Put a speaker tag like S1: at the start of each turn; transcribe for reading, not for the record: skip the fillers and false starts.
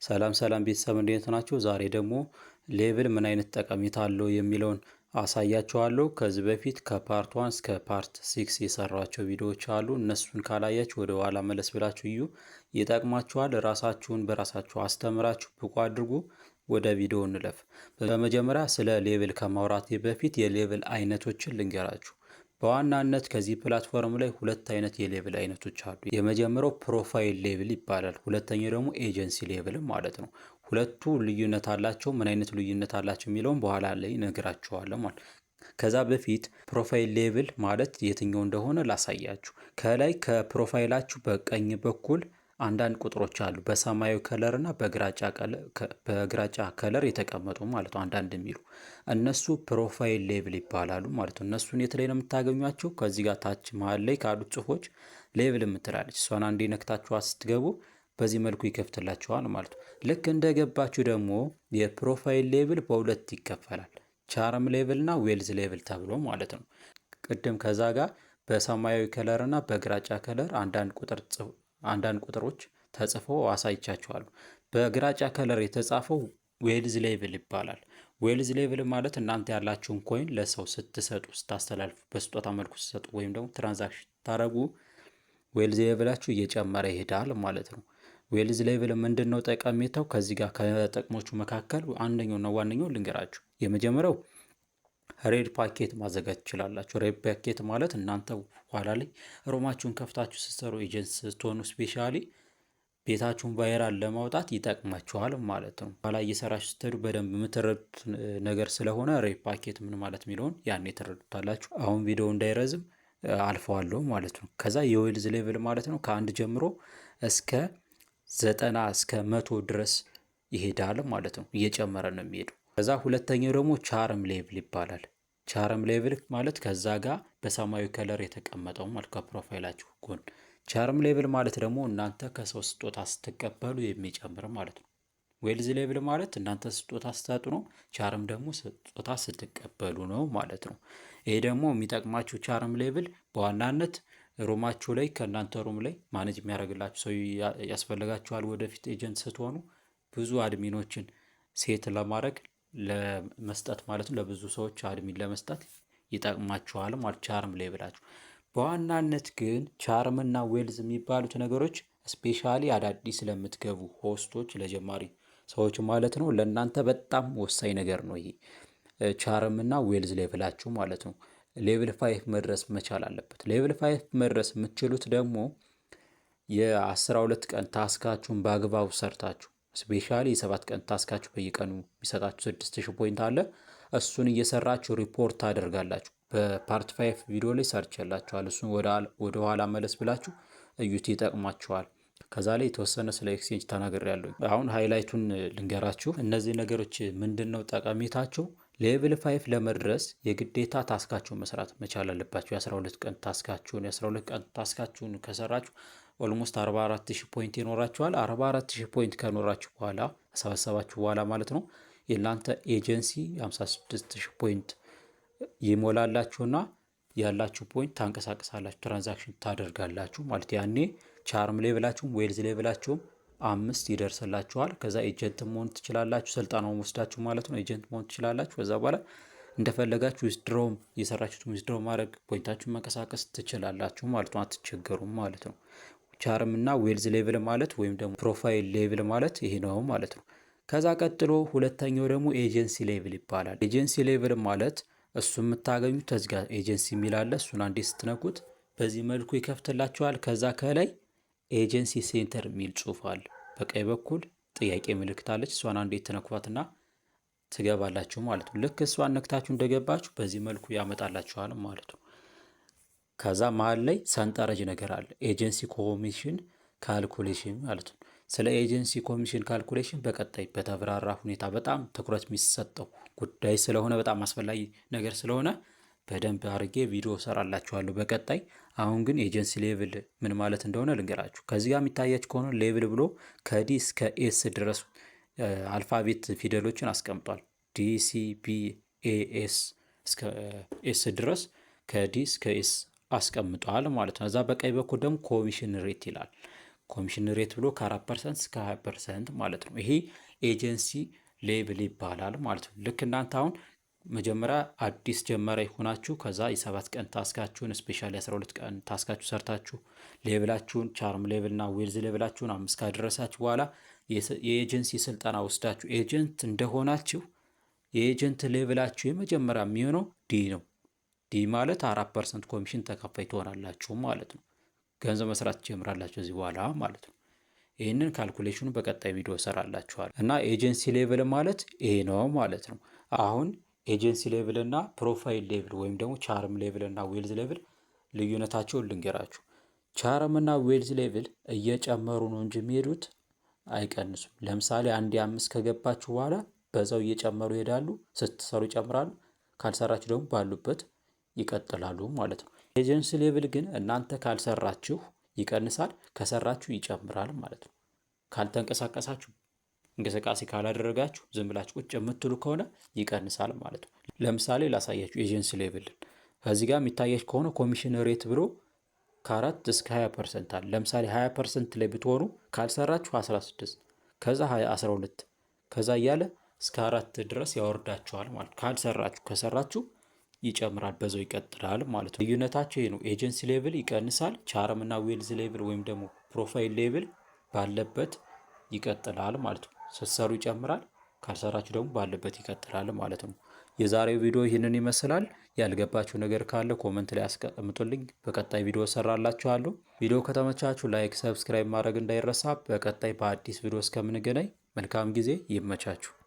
S1: ሰላም ሰላም ቤተሰብ፣ እንዴት ናችሁ? ዛሬ ደግሞ level ምን አይነት ጠቀሜታ አለው የሚለውን አሳያችኋለሁ። ከዚህ በፊት ከ part 1 እስከ part 6 የሰራኋቸው ቪዲዮዎች አሉ። እነሱን ካላያችሁ ወደ ኋላ መለስ ብላችሁ እዩ፣ ይጠቅማችኋል። ራሳችሁን በራሳችሁ አስተምራችሁ ብቁ አድርጉ። ወደ ቪዲዮ እንለፍ። በመጀመሪያ ስለ level ከማውራቴ በፊት የ level አይነቶችን ልንገራችሁ። በዋናነት ከዚህ platform ላይ ሁለት አይነት የ level አይነቶች አሉ። የመጀመሪያው profile level ይባላል። ሁለተኛው ደግሞ agency level ማለት ነው። ሁለቱ ልዩነት አላቸው። ምን አይነት ልዩነት አላቸው የሚለውን በኋላ ላይ እነግራችኋለሁ ማለት። ከዛ በፊት profile level ማለት የትኛው እንደሆነ ላሳያችሁ። ከላይ ከ profile ኣችሁ በቀኝ በኩል አንዳንድ ቁጥሮች አሉ፣ በሰማያዊ color እና በግራጫ color የተቀመጡ ማለት ነው። አንዳንድ የሚሉ እነሱ profile level ይባላሉ ማለት ነው። እነሱን የት ላይ ነው የምታገኟቸው? ከዚህ ጋር ታች መሀል ላይ ካሉት ጽሁፎች level የምትላለች፣ እሷን አንዴ ነክታችኋት ስትገቡ በዚህ መልኩ ይከፍትላችኋል ማለት ነው። ልክ እንደገባችሁ ደግሞ የ profile level በሁለት ይከፈላል። Charm level እና wealth level ተብሎ ማለት ነው። ቅድም ከዛ ጋር በሰማያዊ color እና በግራጫ color አንዳንድ ቁጥሮች ተጽፎ አሳይቻችኋለሁ። በግራጫ color የተጻፈው wealth level ይባላል። Wealth level ማለት እናንተ ያላችሁን coin ለሰው ስትሰጡ፣ ስታስተላልፉ፣ በስጦታ መልኩ ስትሰጡ ወይም ደግሞ transaction ስታደርጉ wealth level ኣችሁ እየጨመረ ይሄዳል ማለት ነው። Wealth level ምንድን ነው ጠቀሜታው? ከዚህ ጋር ከጥቅሞቹ መካከል አንደኛውና ዋነኛው ልንገራችሁ። የመጀመሪያው red packet ማዘጋጀት ትችላላችሁ። Red packet ማለት እናንተ ኋላ ላይ room ኣችሁን ከፍታችሁ ስትሰሩ፣ agent ስትሆኑ specially ቤታችሁን viral ለማውጣት ይጠቅማችኋል ማለት ነው። ኋላ እየሰራችሁ ስትሄዱ በደንብ የምትረዱት ነገር ስለሆነ red packet ምን ማለት የሚለውን ያኔ ትረዱታላችሁ። አሁን ቪዲዮ እንዳይረዝም አልፈዋለሁ ማለት ነው። ከዛ የ wealth level ማለት ነው ከ1 ጀምሮ እስከ 90፣ እስከ 100 ድረስ ይሄዳል ማለት ነው። እየጨመረ ነው የሚሄደው። ከዛ ሁለተኛው ደግሞ charm level ይባላል። Charm level ማለት ከዛ ጋር በሰማያዊ color የተቀመጠው ማለት ከ profile ኣችሁ ጎን። Charm level ማለት ደግሞ እናንተ ከሰው ስጦታ ስትቀበሉ የሚጨምር ማለት ነው። Wealth level ማለት እናንተ ስጦታ ስትሰጡ ነው። Charm ደግሞ ስጦታ ስትቀበሉ ነው ማለት ነው። ይሄ ደግሞ የሚጠቅማችሁ charm level በዋናነት room ኣችሁ ላይ፣ ከእናንተ room ላይ manage የሚያደርግላችሁ ሰው ያስፈልጋችኋል። ወደፊት agent ስትሆኑ ብዙ admin ኦችን set ለማድረግ፣ ለመስጠት ማለት ነው። ለብዙ ሰዎች admin ለመስጠት ይጠቅማችኋል ማለት charm level ኣችሁ። በዋናነት ግን charm እና wealth የሚባሉት ነገሮች specially አዳዲስ ለምትገቡ host ኦች፣ ለጀማሪ ሰዎች ማለት ነው፣ ለእናንተ በጣም ወሳኝ ነገር ነው ይሄ charm እና wealth level ኣችሁ ማለት ነው። Level 5 መድረስ መቻል አለበት። Level 5 መድረስ የምትችሉት ደግሞ የ12 ቀን task ኣችሁን በአግባቡ ሰርታችሁ፣ specially የ7 ቀን task ኣችሁ፣ በየቀኑ የሚሰጣችሁ 6000 point አለ። እሱን እየሰራችሁ ሪፖርት ታደርጋላችሁ። በ part 5 ቪዲዮ ላይ ሰርቼላችኋል። እሱን ወደ ኋላ መለስ ብላችሁ እዩት፣ ይጠቅማችኋል። ከዛ ላይ የተወሰነ ስለ exchange ተናግሬያለሁ። አሁን highlight ኡን ልንገራችሁ። እነዚህ ነገሮች ምንድን ነው ጠቀሜታቸው? Level 5 ለመድረስ የግዴታ task ኣችሁን መስራት መቻል አለባችሁ። የ12 ቀን task ኣችሁን የ12 ቀን task ኣችሁን ከሰራችሁ almost 44,000 point ይኖራችኋል። 44,000 point ከኖራችሁ በኋላ፣ ሰበሰባችሁ በኋላ ማለት ነው፣ የእናንተ ኤጀንሲ 56,000 point ይሞላላችሁና ያላችሁ point ታንቀሳቀሳላችሁ፣ transaction ታደርጋላችሁ ማለት። ያኔ charm level ኣችሁም wealth level ኣችሁም 5 ይደርስላችኋል። ከዛ agent መሆን ትችላላችሁ። ስልጠናውን ወስዳችሁ ማለት ነው agent መሆን ትችላላችሁ። ከዛ በኋላ እንደፈለጋችሁ withdraw ም የሰራችሁትን withdraw ማድረግ፣ point ኣችሁን መንቀሳቀስ ትችላላችሁ ማለት ነው። አትቸገሩም ማለት ነው። Charm እና wealth level ማለት ወይም ደግሞ profile level ማለት ይሄ ነው ማለት ነው። ከዛ ቀጥሎ ሁለተኛው ደግሞ agency level ይባላል። Agency level ማለት እሱ የምታገኙት እዚህ ጋር ኤጀንሲ የሚል አለ። እሱን አንዴ ስትነኩት በዚህ መልኩ ይከፍትላችኋል። ከዛ ከላይ agency center የሚል ጽሁፍ አለ። በቀኝ በኩል ጥያቄ ምልክት አለች። እሷን አንዴ ትነኳትና ትገባላችሁ ማለት ነው። ልክ እሷን ነክታችሁ እንደገባችሁ በዚህ መልኩ ያመጣላችኋል ማለት ነው። ከዛ መሀል ላይ ሰንጠረዥ ነገር አለ። Agency commission calculation ማለት ነው። ስለ agency commission calculation በቀጣይ በተብራራ ሁኔታ፣ በጣም ትኩረት የሚሰጠው ጉዳይ ስለሆነ፣ በጣም አስፈላጊ ነገር ስለሆነ በደንብ አድርጌ ቪዲዮ ሰራላችኋለሁ በቀጣይ። አሁን ግን agency level ምን ማለት እንደሆነ ልንገራችሁ። ከዚህ ጋር የሚታያችሁ ከሆነ level ብሎ ከ D እስከ S ድረስ alphabet ፊደሎችን አስቀምጧል። D፣ C፣ B፣ A፣ S እስከ S ድረስ፣ ከ D እስከ S አስቀምጧል ማለት ነው። እዛ በቀኝ በኩል ደግሞ commission rate ይላል። Commission rate ብሎ ከ4% እስከ 20% ማለት ነው። ይሄ agency level ይባላል ማለት ነው። ልክ እናንተ አሁን መጀመሪያ አዲስ ጀማሪ ሆናችሁ ከዛ የ7 ቀን task ኣችሁን፣ especially 12 ቀን task ኣችሁ ሰርታችሁ level ኣችሁን፣ charm level እና wealth level ኣችሁን 5 ካደረሳችሁ በኋላ የኤጀንሲ ስልጠና ወስዳችሁ agent እንደሆናችሁ የ agent level ኣችሁ የመጀመሪያ የሚሆነው D ነው። D ማለት 4% ኮሚሽን ተከፋይ ትሆናላችሁ ማለት ነው። ገንዘብ መስራት ትጀምራላችሁ እዚህ በኋላ ማለት ነው። ይህንን calculation ኑ በቀጣይ ቪዲዮ እሰራላችኋል። እና agency level ማለት ይሄ ነው ማለት ነው። አሁን agency level እና profile level ወይም ደግሞ charm level እና wealth level ልዩነታቸውን ልንገራችሁ። Charm እና wealth level እየጨመሩ ነው እንጂ የሚሄዱት አይቀንሱም። ለምሳሌ አንድ 5 ከገባችሁ በኋላ በዛው እየጨመሩ ይሄዳሉ። ስትሰሩ ይጨምራሉ፣ ካልሰራችሁ ደግሞ ባሉበት ይቀጥላሉ ማለት ነው። Agency level ግን እናንተ ካልሰራችሁ ይቀንሳል፣ ከሰራችሁ ይጨምራል ማለት ነው። ካልተንቀሳቀሳችሁ፣ እንቅስቃሴ ካላደረጋችሁ፣ ዝም ብላችሁ ቁጭ የምትሉ ከሆነ ይቀንሳል ማለት ነው። ለምሳሌ ላሳያችሁ agency level ን። ከዚህ ጋር የሚታያችሁ ከሆነ commission rate ብሎ ከ4 እስከ 20% አለ። ለምሳሌ 20% ላይ ብትሆኑ ካልሰራችሁ 16፣ ከዛ 20፣ 12፣ ከዛ እያለ እስከ 4 ድረስ ያወርዳችኋል ማለት ካልሰራችሁ። ከሰራችሁ ይጨምራል፣ በዛው ይቀጥላል ማለት ነው። ልዩነታቸው ይሄ ነው። Agency level ይቀንሳል። Charm እና wealth level ወይም ደግሞ profile level ባለበት ይቀጥላል ማለት ነው። ስትሰሩ ይጨምራል፣ ካልሰራችሁ ደግሞ ባለበት ይቀጥላል ማለት ነው። የዛሬው ቪዲዮ ይህንን ይመስላል። ያልገባችሁ ነገር ካለ comment ላይ አስቀምጡልኝ። በቀጣይ ቪዲዮ እሰራላችኋለሁ። ቪዲዮ ከተመቻችሁ like፣ subscribe ማድረግ እንዳይረሳ። በቀጣይ በአዲስ ቪዲዮ እስከምንገናኝ መልካም ጊዜ፣ ይመቻችሁ።